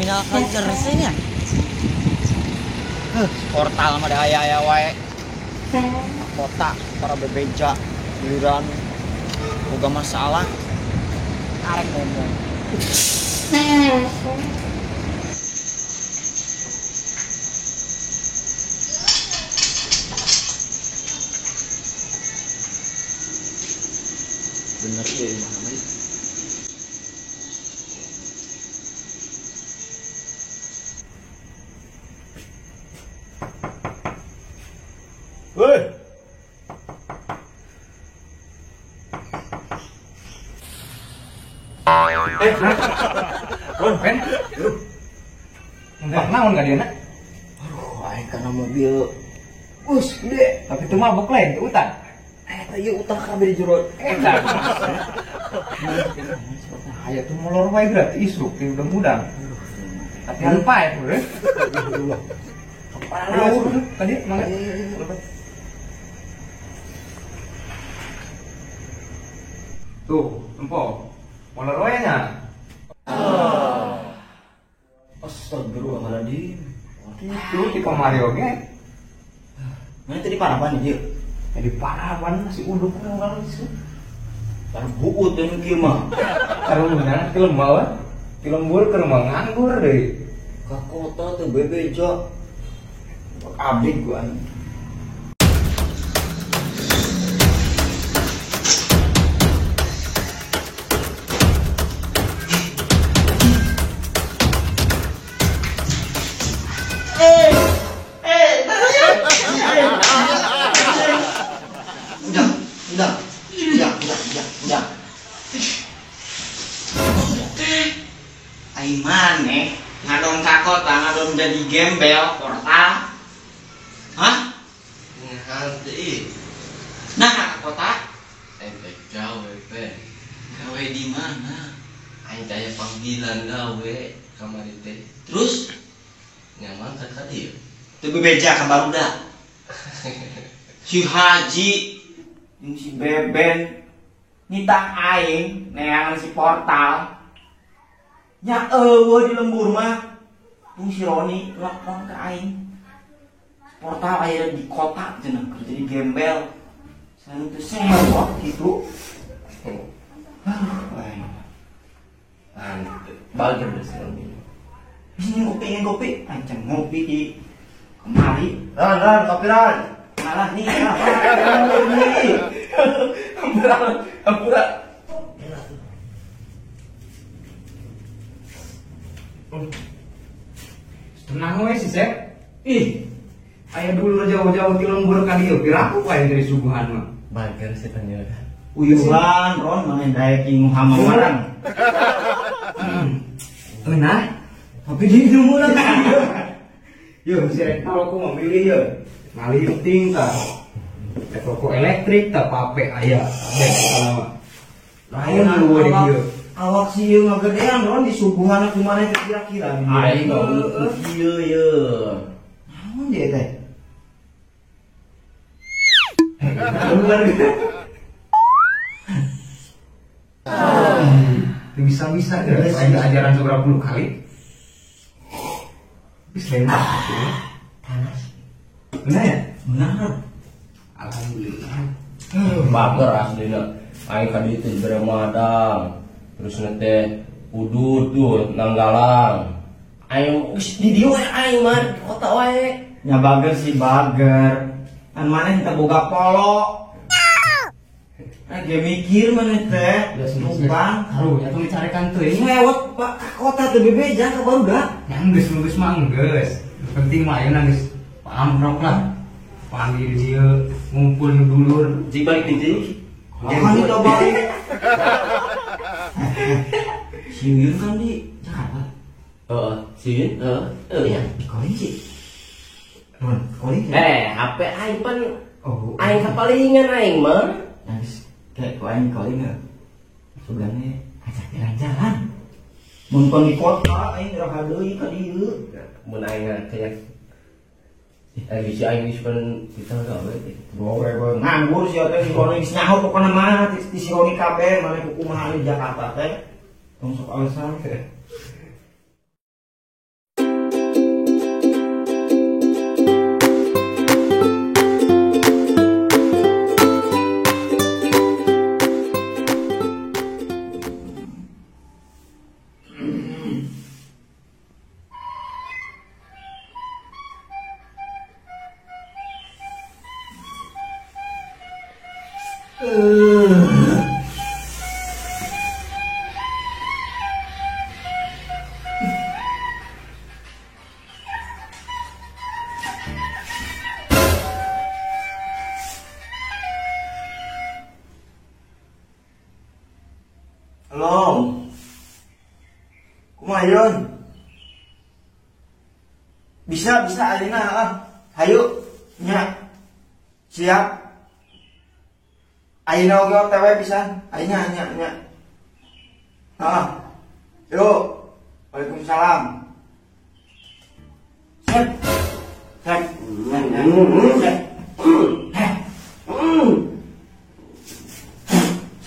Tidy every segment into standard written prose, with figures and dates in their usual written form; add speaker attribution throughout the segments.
Speaker 1: Ninggalkan jersey-nya. Portal mah da aya-aya wae. Kota para bebeja giliran boga masalah arek ngomong. Bener iya mana mah.
Speaker 2: Woi.
Speaker 3: Ron, Pen. Enggak naon ka dia na?
Speaker 1: Aduh, aing kana mobil. Us, gede.
Speaker 3: Tapi itu mabok lain, utang.
Speaker 1: Eta ieu utang kabeh di jero.
Speaker 3: Eta. Aya tuh molor wae berarti isuk di udang-udang. Tapi anu pae, bro. Tadi mangga. Tuh, tempo. Molor wae nya.
Speaker 1: Astagfirullahaladzim.
Speaker 3: Itu di kamari oge.
Speaker 1: Mana tadi paraban ieu?
Speaker 3: Jadi paraban masih uduk kan kalau sih.
Speaker 1: Kan buut yang kieu mah.
Speaker 3: Karunya ti lembah we. Ti lembur ke rumah nganggur deui.
Speaker 1: Ka kota teu bebeja. Abdi gua anjing. Udah. Ai maneh ngadon ka kota, ngadon jadi gembel portal. Hah?
Speaker 4: Nganti.
Speaker 1: Nah, ka kota?
Speaker 4: Ente gawe, Pe.
Speaker 1: Gawe di mana?
Speaker 4: Aing teh panggilan gawe kamari teh.
Speaker 1: Terus
Speaker 4: nyaman ka dieu.
Speaker 1: Teu bebeja ka barudak. Si Haji jeung si Beben nitah aing neangan si portal. Nya eueuh di lembur mah. Tung si Roni telepon ke aing. Portal aya di kota cenah keur jadi gembel. Selain itu sewot gitu. Aduh, aing.
Speaker 4: Bager deh si Roni.
Speaker 1: Ini ngopi, ancam ngopi di kemari.
Speaker 4: Ran, kopi ran.
Speaker 1: Malah nih, nih.
Speaker 3: Ampura. Tenang we si Sep. Ih, aya dulur jauh-jauh ti lembur ka dieu, piraku wae dari suguhan mah.
Speaker 4: Bager sih tanya.
Speaker 1: Uyuhan, Ron, mana daek ingu hama marang.
Speaker 3: Nah,
Speaker 1: tapi di hidung urang.
Speaker 3: Yo, si rek rokok mah milih yo. Ngalinting tah. Rokok elektrik tah pape aya. Dek mah. Lain lu di dieu.
Speaker 1: Awak sih ieu ngagedean Ron disuguhan kumaha teh kira-kira.
Speaker 4: Aing mah ieu ye.
Speaker 1: Naon dia teh?
Speaker 3: Bisa-bisa ya, aing ajaran seberapa puluh kali. Bisa enak.
Speaker 1: Panas.
Speaker 3: Benar ya?
Speaker 1: Benar.
Speaker 3: Alhamdulillah.
Speaker 4: Bager aslina. Aing ka dieu teh dibere madang. Terus nete udut tuh nanggalang. Aing geus di dieu we aing mah di kota wae.
Speaker 1: Nya bager sih bager. Kan maneh teu boga polo. Nah, dia mikir maneh teh, numpang.
Speaker 3: Haru, ya tuh dicarekan teuing.
Speaker 1: Lewat Pak ka kota teu bebeja ka barudak.
Speaker 3: Nya geus mah geus. Penting mah ayeuna geus pamrok lah. Panggil dieu ngumpul dulur.
Speaker 4: Jig balik di dieu.
Speaker 1: Kan itu balik. Si Yun kan di Jakarta.
Speaker 4: Heeh, si Yun, heeh.
Speaker 1: Iya, di calling sih. Ron, calling.
Speaker 4: HP aing pan.
Speaker 1: Oh,
Speaker 4: aing kapalingan aing mah.
Speaker 1: Habis kayak ku aing calling ya. Sugane ajak jalan-jalan. Mun di kota aing raha deui ka dieu.
Speaker 4: Mun aing kayak si aing geus pan kita gawe teh.
Speaker 1: Gawe nganggur sia teh si Roni geus nyaho pokona mah ti si Roni kabeh maneh kumaha di Jakarta teh. Tong sok alasan. Halo. Kumaha Yun? Bisa ayeuna ah. Hayu nya. Siap. Ayeuna oge OTW pisan. Ayeuna nya nya. Ah. Yuk. Waalaikumsalam. Sep. Sep. Sep.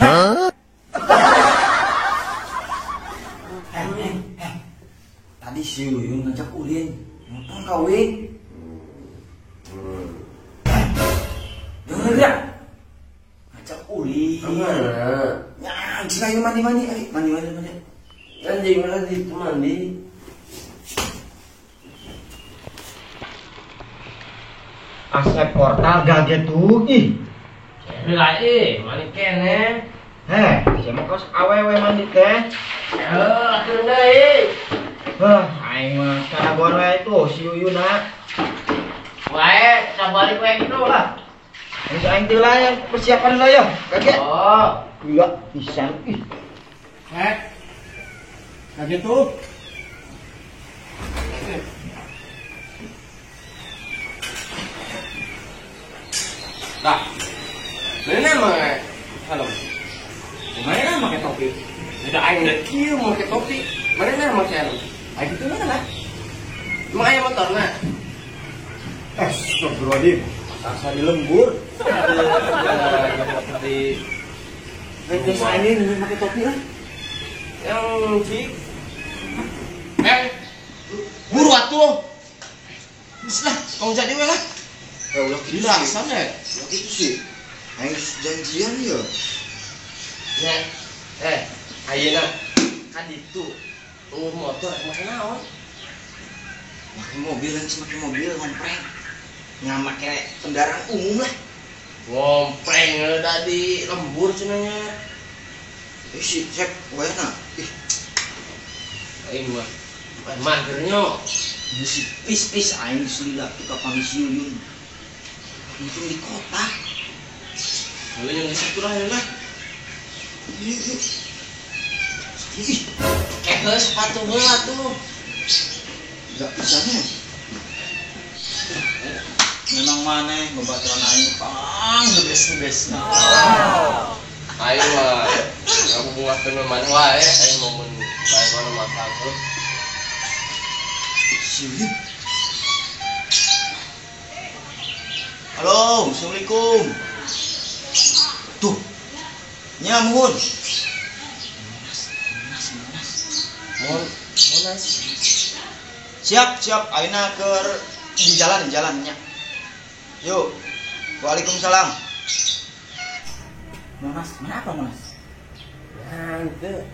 Speaker 1: Hah? Tadi si Yuyun ngajak ulin nonton kawin. Denger ya? Ngajak ulin. Ya, geus ayo mandi-mandi, ayo mandi-mandi.
Speaker 4: Anjing mana di mandi.
Speaker 1: Asep portal gaget tuh ih.
Speaker 4: Lah ih, mandi kene.
Speaker 1: Heh, siapa kos awewe mandi teh?
Speaker 4: Heuh, atuh deui.
Speaker 1: Hah, aing mah kanagoan wae tuh si Yuyun na.
Speaker 4: Wae, sabalik wae gitu lah.
Speaker 1: Geus aing teh lah yang persiapan lah ya, kaget.
Speaker 4: Oh,
Speaker 1: gila pisan ih.
Speaker 3: Heh. Kaget tuh.
Speaker 4: Dah. Mana mah? Halo.
Speaker 3: Mana make topi?
Speaker 4: Udah aing udah kieu make topi. Mana make helm?
Speaker 3: Aing itu mana lah?
Speaker 4: Emang aya motorna?
Speaker 3: Astagfirullahaladzim. Asa di lembur.
Speaker 4: Di
Speaker 1: geus aing make topi lah.
Speaker 4: Yang cik. Buru atuh. Geus lah, tong jadi we lah.
Speaker 1: Ya ulah
Speaker 4: gitu sih.
Speaker 1: Ya gitu sih. Aing janjian ya.
Speaker 4: Nya. Ayeuna ka ditu. Motor make naon?
Speaker 1: Make mobil, make mobil ngompreng. Nya make kendaraan umum lah.
Speaker 4: Ngompreng udah di lembur cenah nya.
Speaker 1: Si cek wayana. Ih.
Speaker 4: Aing mah magernya.
Speaker 1: Mesti pis-pis aing geus lila tuh ka pamisi Yuyun. Untung di kota.
Speaker 4: Heuh yang geus atuh lah lah.
Speaker 1: Ih. Ih.
Speaker 4: Heuh sepatu heula tuh.
Speaker 1: Enggak bisa nih. Memang maneh babaturan aing pang gebes-gebesna.
Speaker 4: Aing mah ngabubungahkeun maneh wae, aing mah mun bae mana masak terus.
Speaker 1: Si Yuyun. Halo, assalamualaikum. Tuh, nya muhun.
Speaker 4: Monas.
Speaker 1: Siap, siap. Ayeuna keur di jalan, nya. Yuk. Waalaikumsalam. Monas, kenapa Monas?
Speaker 4: Nah, itu.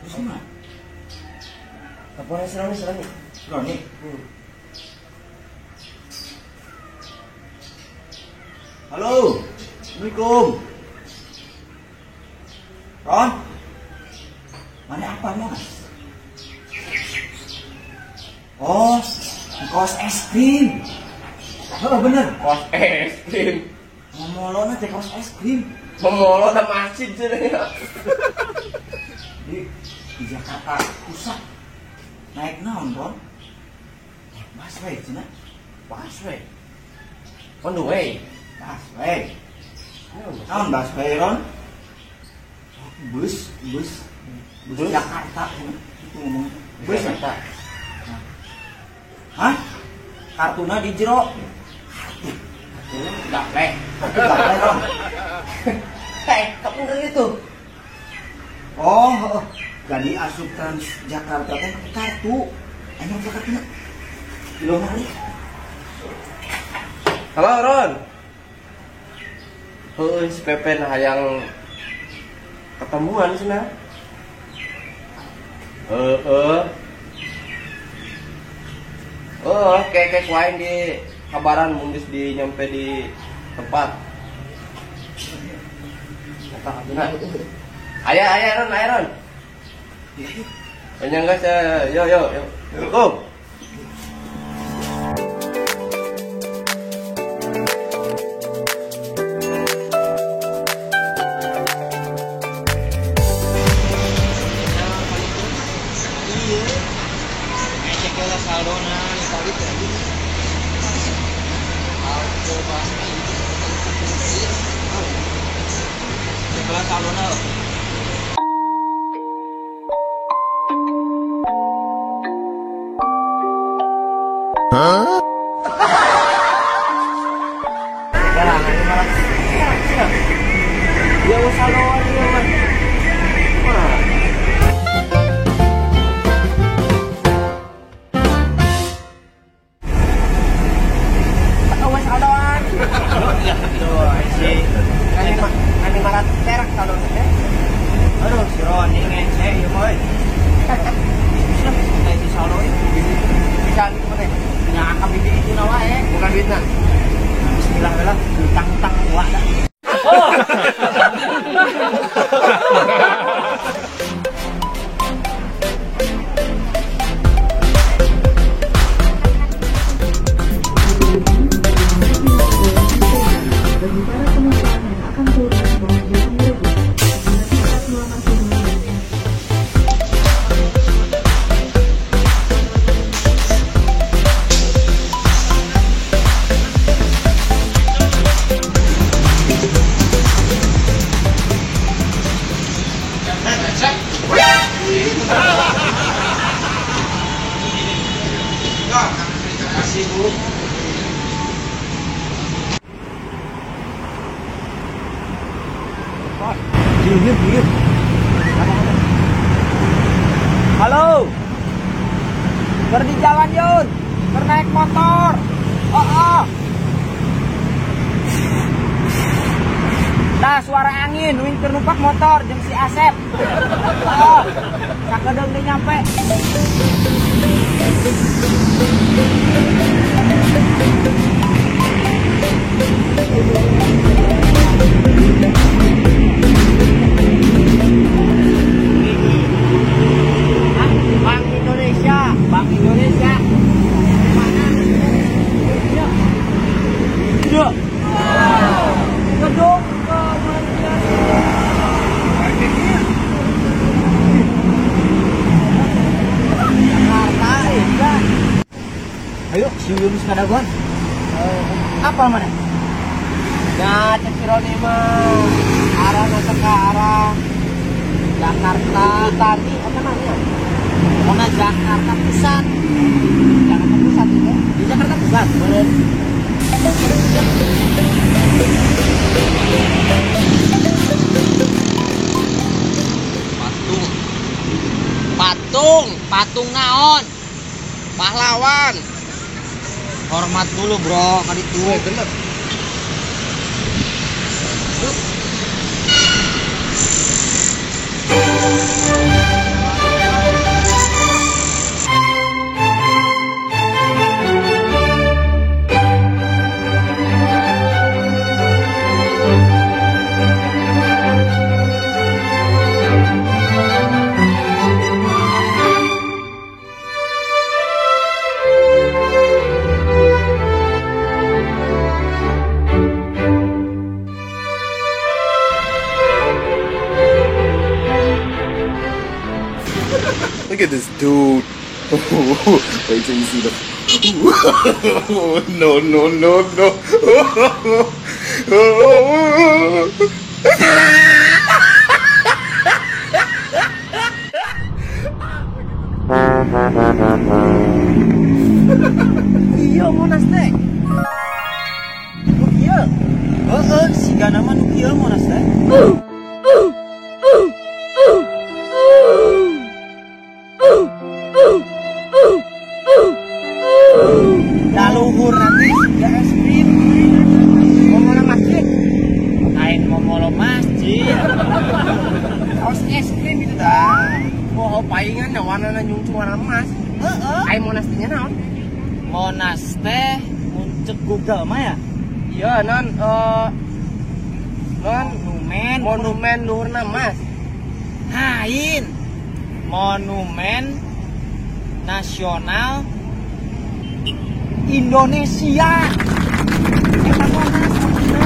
Speaker 1: Terus gimana?
Speaker 4: Teleponnya serang.
Speaker 1: Roni. Halo. Assalamualaikum. Ron. Mana apa Monas? Oh, kos es krim. Oh, bener.
Speaker 4: Kos es krim.
Speaker 1: Ngomolona teh kos es krim.
Speaker 4: Ngomolo da masjid cenah ya.
Speaker 1: Di Jakarta Pusat. Naik naon, Ron? Busway cenah. Busway.
Speaker 4: On the way.
Speaker 1: Busway. Naon busway, Ron? Bus Jakarta cenah. Itu ngomongnya. Bus Jakarta. Hah? Kartuna di jero. Kartu.
Speaker 4: Gaplek.
Speaker 1: Gaplek, Ron.
Speaker 4: Kapan itu?
Speaker 1: Oh, jadi asup Transjakarta teh kartu. Emang kartunya? Belum hari.
Speaker 4: Halo, Ron. Heuh, si Pepen hayang ketemuan cenah. Heeh. Oh, kayak wae di kabaran mun geus di nyampe di tempat. Aya aya Ron, aya Ron. Banyak guys, yo yo yo. Go.
Speaker 2: Huh?
Speaker 1: Aduh, si Roni ngece ya boy. Bisa bisa si saldo bisa mana? Nya akam bibi itu nawa bukan duitna. Bismillah lah, utang-utang wah dah. Oh.
Speaker 5: Bagi para penumpang yang akan turun mohon jangan merebut.
Speaker 1: Terima kasih Bu. Halo. Ber di jalan Yun, ber naik motor. Oh, oh. Nah, suara angin, wing numpak motor jeung si Asep. Oh, sakedeung deui nyampe. Bank Indonesia, Bank Indonesia. Mana? Ya. Ya. Gedung Kementerian. Jakarta, ya. Ayo, si Yunus kadaguan. Apa mana? Ya, cek si Roni mah. Arah masuk ke arah Jakarta tadi apa namanya? Pokoknya Jakarta Pusat. Jakarta Pusat itu. Di Jakarta Pusat, boleh.
Speaker 6: Patung. Patung, patung naon? Pahlawan.
Speaker 1: Hormat dulu, bro, kali tuh.
Speaker 6: Bener.
Speaker 2: Look at this dude. Wait till you see the. No, no, no, no.
Speaker 1: Iya, Monas teh. Nu kieu. Heeh, sigana mah nu kieu Monas teh. Luhur nanti ya es krim. Momolo masjid. Lain momolo masjid. Kaos es krim itu dah.
Speaker 4: Oh, palingan dah warnana nyungcu warna emas.
Speaker 1: Heeh.
Speaker 4: Ai Monas teh nya naon?
Speaker 1: Monas teh muncul Google mah ya?
Speaker 4: Iya, non non
Speaker 1: monumen Monumen.
Speaker 4: Monumen luhurna Mas.
Speaker 1: Hain. Monumen Nasional Indonesia. Eta Monas maksudna.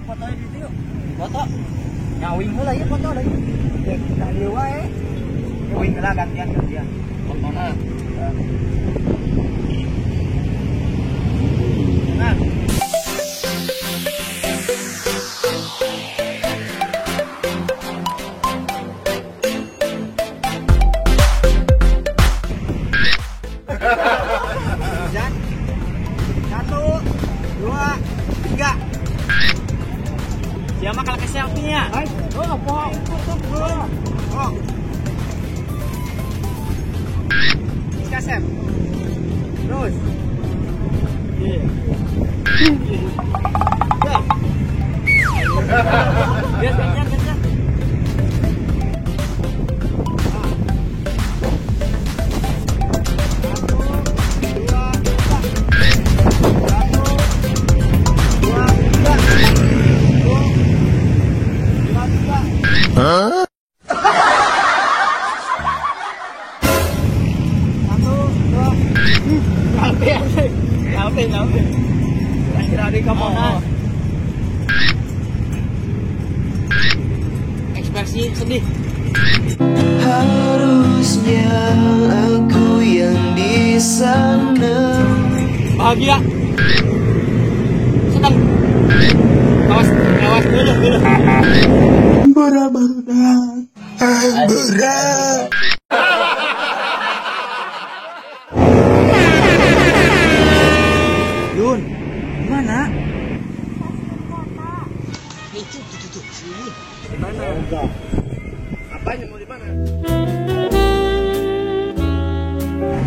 Speaker 4: Fotonya di dieu.
Speaker 1: Foto. Nyawing heula ieu foto deui. Ya kita dieu wae. Nyawing heula gantian. Fotona. Nah. Dan 1, 2, 3. Siapa kalau ke selfie-nya? Oh, oh, oh. Kasep. Terus. Biar.
Speaker 2: Huh?
Speaker 1: 1, 2, nyampe. Kira di Monas. Ekspresi sedih.
Speaker 7: Harusnya aku yang di sana.
Speaker 6: Bahagia. Senang. Awas, awas dulu.
Speaker 2: Berat.
Speaker 1: Yun, mana?
Speaker 6: Itu, tuh, Yun.
Speaker 4: Di mana? Apanya mau di mana?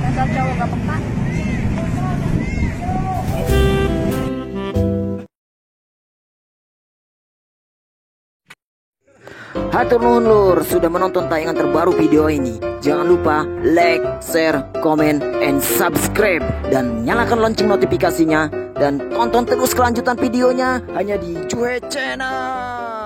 Speaker 5: Dasar cowok gak peka.
Speaker 6: Hatur nuhun lur sudah menonton tayangan terbaru video ini. Jangan lupa like, share, comment, and subscribe. Dan nyalakan lonceng notifikasinya. Dan tonton terus kelanjutan videonya hanya di Juhe Channel.